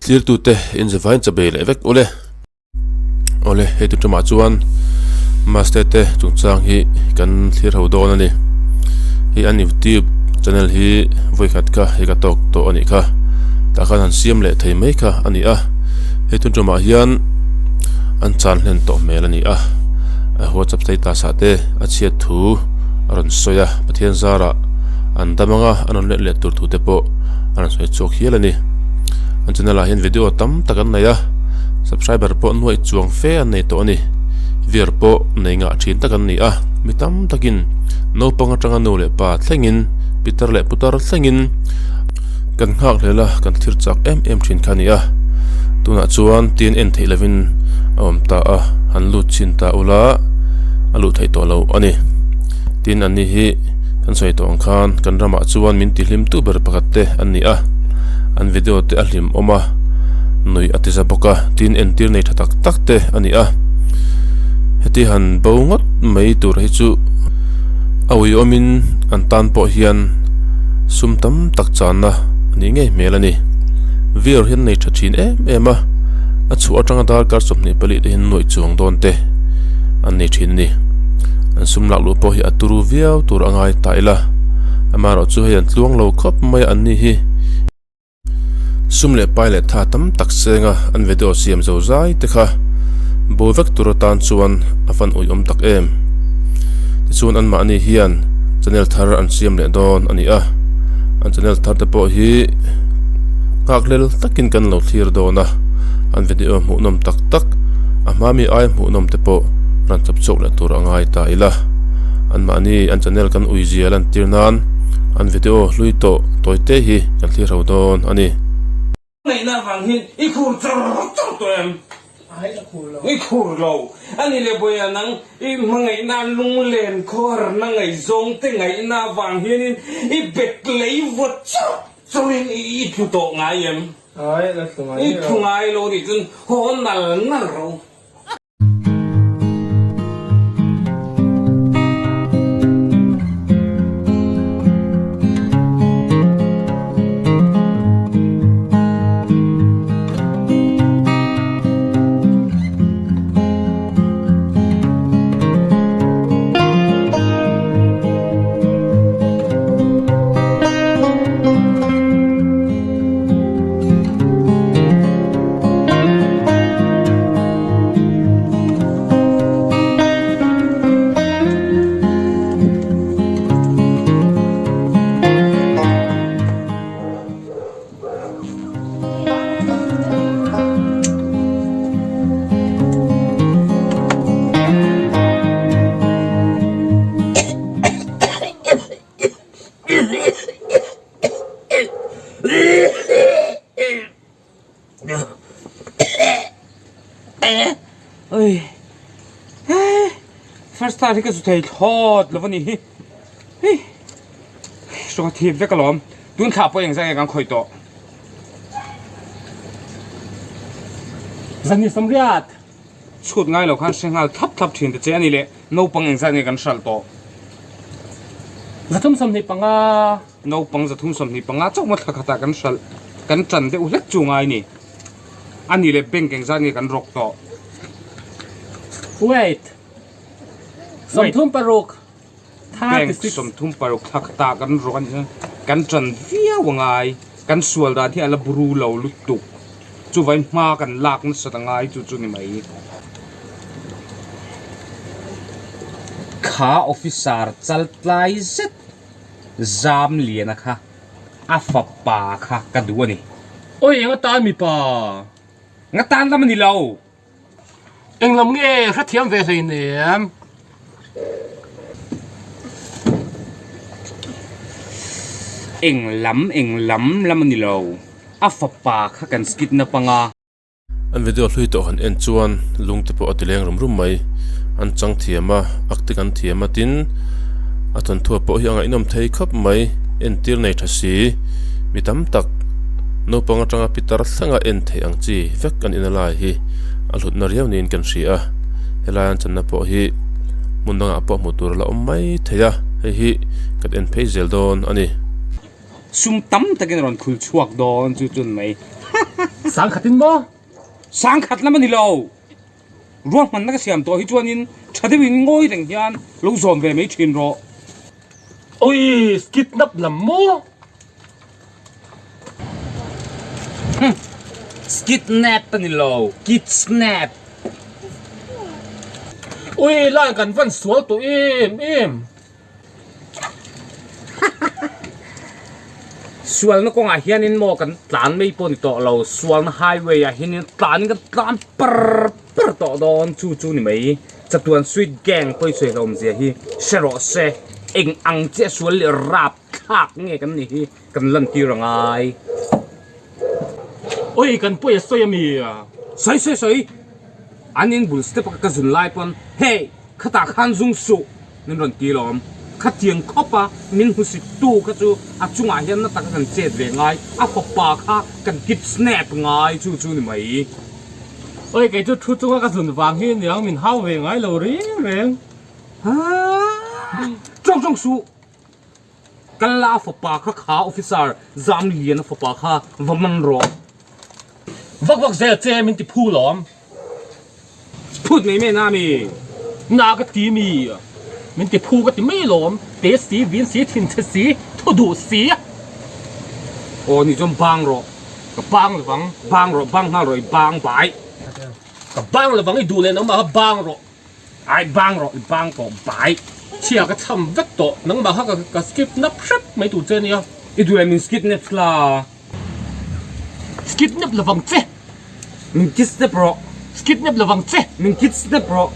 Thlirtute inzavain chabei leh vek ule. Awle, hei tu tumah chuan Maste te chungchang hi kan thlir ho dawn a ni. Hei an youtube channel hi vawikhat kha hei ka tawk tawh a nih kha. Tah khan han siam leh thei mai kha a ni a. Hei tun tumah hian an chan hlen tawh hmel a ni a. A whatsapp status ah te a chhiat thu a rawn sawi a, Pathian zarah an dam anga an rawn let leh tur thu te pawh a rawn sawi chhuak hial a ni. An channel ah hian video tam tak an nei a. Subscriber pawh nuaih chuang fe an nei tawh a ni. Viewer pawh nei ngah thin tak an ni a, mi tam takin naupang atanga nu leh pa thlengin, pitar leh putar thlengin kan nghak hlel a, kan thlir chak em em thin kha a ni a. Tunah chuan tin en theih lovin a awm ta a, han lut chhin ta ula a luh theih tawh lo a ni. Tin an ni hi kan sawi tawh ang khan kan ramah chuan min tihlim tu ber pakhat te an ni a, an video te a hlim awm a. Nuih a ti za bawk a, tin entir nei tha tak tak te a ni a. Heti han bo ngawt mai tur hi chu a uiawmin an tan pawh hian sum tam tak channa a nih ngei hmel a ni. Viewer hian nei tha thin em em a, a chhuah atanga darkar 24 te hian nuaih chuang dawn te an nei thin a ni. An sum lak luh pawh hi a turu viau tur a ngai ta ila, amaherawhchu hei an tluang lo khawp mai a an ni hi. Sum leh pai leh tha tam tak senga an video siam zo zai te kha bo vek tur atan chuan a fan ui awm tak em. Tichuan anmahni hian channel thar an siam leh dawn a ni a, an channel thar te pawh hi nghakhlel takin kan lo thlir dawn a, an video hmuhnawm tak tak a hma mi ai hmuhnawm te pawh rawn chawp chhuak leh tur a ngai ta ila. Anmahni an channel kan ui zia lantir nan an video hlui tawh tawi te hi kan thlir ho dawn a ni. Ngaihna avang hian i khur char char tawh em? Ai ka khur lo. I khur lo. A ni le Bawiha nang i hmangaihna lunglen khawharna ngaihzawng te ngaihna avang hianin i bet lei vawt char charin i tlu tawh ngai em? Ai la tlu ngai I tlu ngai lo nih chuan haw nal nal ro. First star hi ka zu thei thlawt lo a ni hi hei hraw thip vek alawm tun thlah pawh engzah nge kan khawih tawh. Zani Samriat. Chhut ngai lo khan hre nghal thlap thlap thin ta che a ni le naupang engzah nge kan hralh tawh. 325. Naupang 325 chauh maw thla khatah kan hralh kan tan deuh hlek chu ngai ni. A ni le bank engzat nge kan rawk tawh. Wait. 36. Bank 36 thla khatah kan rawk a nih chuan kan tan viau a ngai. Kan sual dan hi a la buru lo lutuk. Chuvangin hma kan lak nasat a ngai chu chu ni mai. Kha officer chal tlai zet zam liana kha a fapa kha ka duh a ni. Awi eng atan mipa? Nga tan lam a ni lo. Eng lam nge hrethiam ve hleinem? Eng lam eng lam lam a ni lo. A fapa kha kan skit na panga. An video hlui tawh han en chuan lung te pawh a ti leng rum rum mai. An chang thiam a, acting an thiam a tin a thawnthuah pawh hi a ngaihnawm thei khawp mai. Entir nei tha si, mi tam tak naupang atanga pitar thlenga en theih ang chi vek an in a lai hi a hlutna riau niin kan hria a. Helai an channa pawh hi hmun dangah pawh hmuh tur a la awm mai thei a, hei hi kan en phei zel dawn a ni. Sum tam takin a rawn khul chhuak dawn chu chun mai. Sangkhatin maw? Sangkhat lam a ni lo. Ruahmanna ka siam tawh hi chuanin tha deuhin ngawi reng hian lo zawm ve mai thin rawh. Ui, kidnap lam maw? Humm, skidnap a ni lo, kidsnap. Ui, line kan van sual tawh em em. Sualna kawngah hianin maw kan tlan mai pawh ni tawh lo, sualna highway ah hianin tlanin kan tlan par par tawh dawn chu chu ni mai. Chatuan Sweet Gang pawisawi hlawmzia hi hre rawh se, eng ang chiah sual leh rap thlak nge kan nih hi kan lantir a ngai. Oi kan pawi a sawi a mi? Sawi sawi sawi, an in bul step a ka zun lai pawn hey khatah khan zung suh min rawn ti lawm. Khatiang khawp a min hmusit tu kha chu a chungah hian na taka kan chet ve ngai, a fapa kha kan kid snap ngai chu chu ni mai. Oi kei chu thu chunga ka zun vang hi niang min hau ve ngai lo reng reng. Haa tawng tawng suh. Kal la a fapa kha kha officer Zamlian a fapa kha va man rawh. Vak vak zel che min ti phu lawm. Phut mai mai na mi. Na ka ti mi. Min ti phu ka ti mai lawm. Te si, vin si, thin chhe si, thu duh si. Aw ni chuan bang rawh. Ka bang lovang. Bang rawh, bang nghal rawh i bang bai. Ka bang lovang i duh leh nangmah kha bang rawh. Ai bang rawh i bang tawh bai. Chhia ka chham vek tawh nangmah kha ka skip nap hrep mai tur che nia. I duh em min skip nep la. Skip nep lovang che. Min kidnap rawh. Skip nep lovang che. Min kidnap rawh.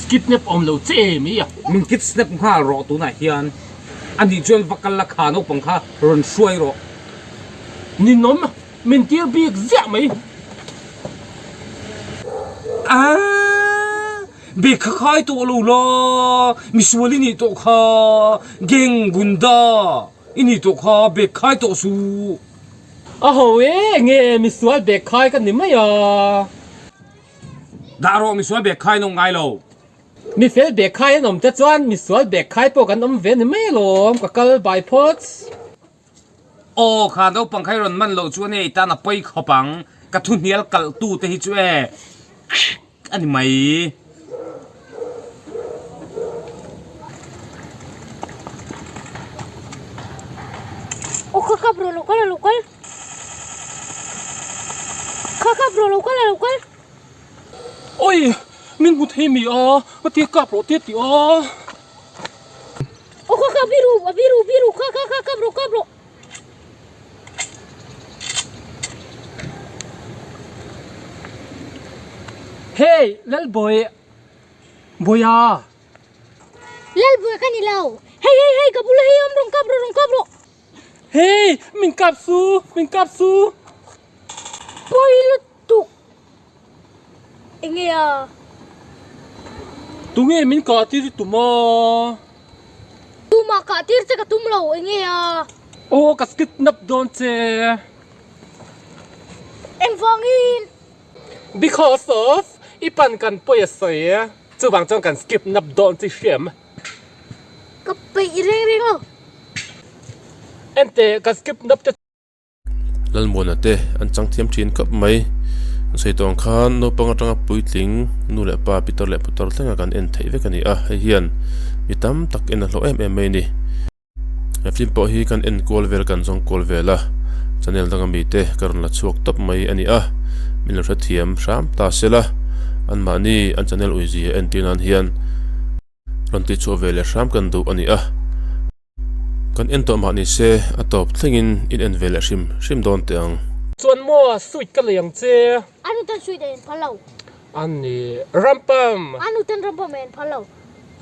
Skip nep awm lo che em i a. Min kidnap nghal rawh tunah hian. Anih chuan va kal la kha naupang kha rawn hruai rawh. Ninawm Min tir bik ziah mai. Aaa bag kha khai tawh lo la, misual i nih tawh kha, gang gunda i nih tawh kha bag khai tawh suh. A ho e, nge misual bag khai ka ni mai a. Dah rawh misual bag khai nawm ngai lo. Mi fel bag khai an awm te chuan misual bag khai pawh kan awm ve ni mai alawm, ka kal by phawts. Aw kha naupang kha i rawn man loh chuan e i tan a pawi khawp ang, ka thu hnial kalh tu te hi chu e a ni mai. Aw kha kha bro lo kal a lo kal kha kha bro lo kal a lo kal. Oi min hmu thei mi a, ka tia kap rawh tia tih a. Aw kha kha biru a biru biru kha kha kha kap rawh kap rawh. Hey Lalbawi Bawiha. Lalbawi ka ni lo. Hei hei hei ka bula hei awm rawn kap rawh rawn kap rawh. Hey min kap su min kap su. Pawi lutuk. Enge a? Tunge min kah tir i tum a? Tumah kah tir che ka tum lo, enge a? Aw ka kidnap dawn che. Engvangin? Because of i pan kan pawi a sawi a, chuvang chuan kan kidnap dawn che i hriam. Ka peih reng reng lo. Enteh ka kidnap che. Lalmuana te an chang thiam thin khawp mai an sawi tawh ang khan naupang atanga puitling nu leh pa pitar leh putar thlenga kan en theih vek a ni a hei hian mi tam tak en a hlawh em em mai a ni he film pawh hi kan en kual vel kan zawng kual vel a channel danga mite ka rawn la chhuak tawp mai a ni a min lo hrethiam hram ta sela anmahni an channel uizia entir nan hian rawn tihchhuah ve leh hram kan duh a ni a. Kan en tawh mah ni se a tawp thlengin in en ve leh hrim hrim dawn teh ang. Chuan maw suit ka lei ang che. A nu ten suit a en phal lo. A ni rampam. A nu ten rampam a en phal lo.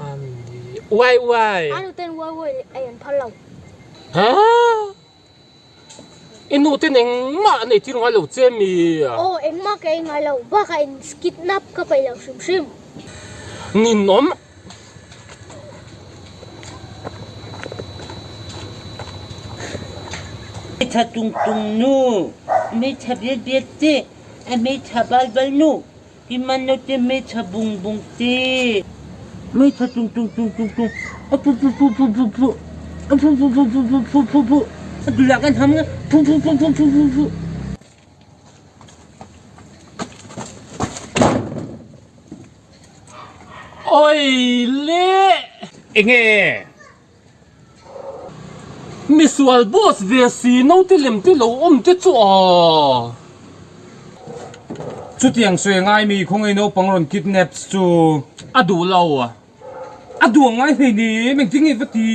A ni uai uai. A nu ten uai uai a en phal lo. Ha? I nu ten engmah an eitir ngai lo che mi? Aw, engmah ka ei ngai lo. Bakah in kidnap ka peih lo hrim hrim. Ninawm. Hmeitha tung tung nu, hmeitha biat biat te, a hmeitha bal bal nu. Keimah naute hmeitha bung bung te. Hmeitha tung tung tung tung tung a phu phu phu phu phu phu a phu phu phu phu phu phu phu phu a dul ah kan ham nga phu phu phu phu phu phu phu. Oi le! Enge? Misual boss ve si naute lem te lo awm te chu aw. Chutiang sawi ngai mi khawngaih naupang rawn kidnaps chu. A duh lo. A duh ang ngai hlei ni em engtin nge va ti.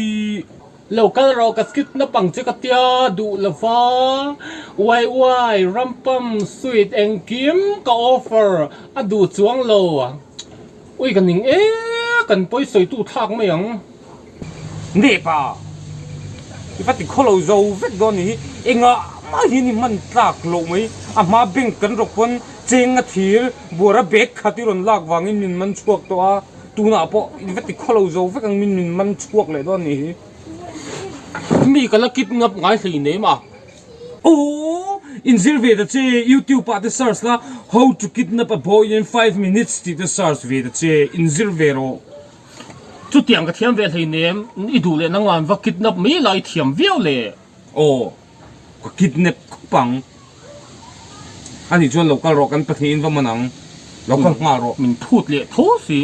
Lo kal rawh ka skit naupang che ka tia duh lova uai uai rampam sweet engkim ka offer a duh chuang lo. Ui ka ning e kan pawi sawitu thlak mai ang. Nep a, i va ti khawlo zo vek dawn ni hi, engah mah hian i hman tlak loh mai, a hma bank kan rawk pawn cheng a thir buara bag khat i rawn lak vangin min man chhuak tawh a, tunah pawh i va ti khawlo zo vek ang min min man chhuak leh dawn ni hi. Mi ka la kidnap ngai hlei nem a. Aww inzir ve ta che youtube ah te search la how to kidnap a boy in 5 minutes tih te search ve ta che inzir ve rawh. Chutiang ka thiam ve hleinem i duh leh nangmah an va kidnap mai la i thiam viau le. Aw ka kidnap khawp ang. Ani chuan lo kal rawh kan pahnihin va man ang lo kal nghal rawh. Min phut leh tho si.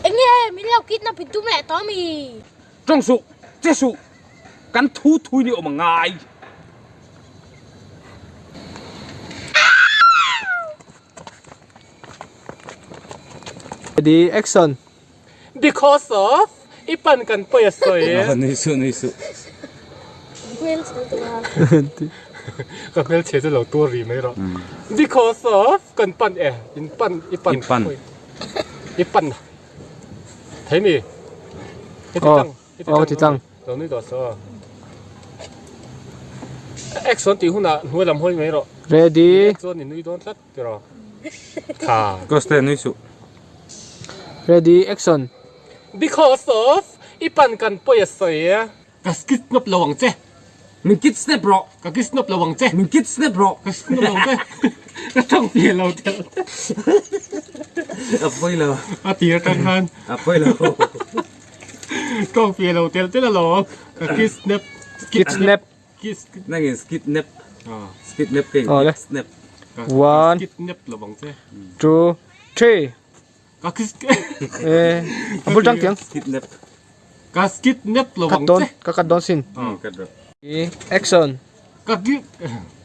Enge min lo kidnap in tum leh tawh mi? Tawng suh, che suh, kan thu thui ni awm a ngai. Ready, action. Because of i pan kan pawi a sawi. Nui suh, nui suh. Ka hmelchhe chu lo tur rih mai rawh. Because of kan pan e, in pan, i pan. I pan. I pan. Thei mi? I ti tlang. Aw, ti tlang. Lo nui tawh saw. Action tih hunah hnuai lam hawi mai rawh. Ready. Chuan i nui dawn tlat. Tiraw? Tha. Goste nui suh. Ready action. Because of i pan kan pawi a sawi a. Ka kidnap lo ang che. Min kidnap rawh. Ka kidnap lo ang che. Min kidnap rawh. Ka kidnap lo ang che. Ka tawng ve lo telh. A pawi lo. A tir atang khan. A pawi lo. Tawng ve lo telh telh alawm. Ka kidnap. Kidnap. Nangin skidnap. Skidnap ka in kidnap. One. Kidnap lo ang che. Two. Three. Ka Eh, a bul tang tiang. Kidnap. Ka kidnap lo Cut ang dawn, che. ka cut dawn sin. Cut rawh. Action. Ka ki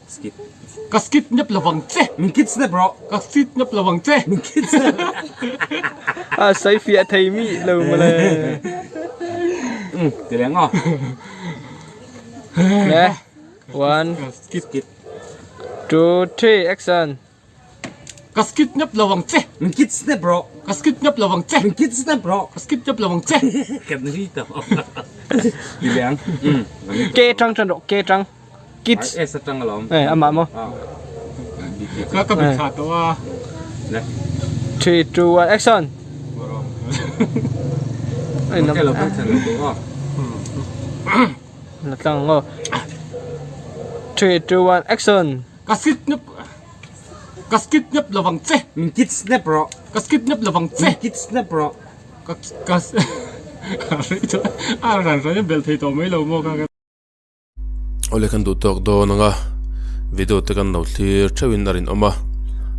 Skip. Ka kidnap lo ang che. Min kidnap rawh. Ka kidnap lo ang che. Min kidnap. A sai fiah thei mi lo mawle. Ti leng aw. Ne. One. Skip. Two, three, action. Ka kidnap lo ang che. Min kidnap rawh. Ka kidnap lo ang che. Min kidnap rawh. Ka kidnap lo ang che. Kan ri tawh. Ti leng. Ke tang tan rawh, ke tang. Kids. S atang alawm. Eh, amah maw? Ka ka bit tha tawh a. Le. 3 2 1 action. Ai nam. Lo kan chan lo tawh a. La tlang ngo. 3 2 1 action. Ka kidnap ka kidnap lovang che. Min kidnap rawh. Ka kidnap lovang che. Min kidnap rawh. Ka ka a ran ran bel thei tawh mai lo maw ka. Awle kan duh tawk dawn ang a, video te kan lo thlir theuhin a rinawm a,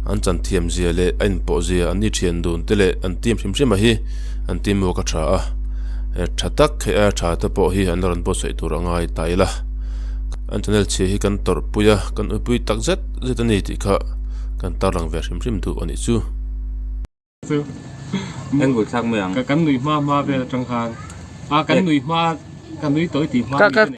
an chan thiam zia leh a inpawh zia an ni thian dun te leh an team hrim hrim a hi an team work a tha a, tha tak hei aia tha te pawh hi an la rawn buatsaih tur a ngai ta ila, an channel chhia hi kan tawrh pui a, kan uipui tak zet zet a ni tih kha kan tarlang ve hrim hrim duh a nih chu. Chu Kan bul thlak mai ang. Kan nui hma hma vel atang khan a kan nui hma kan nui tawi tih hma Ka ka mi te.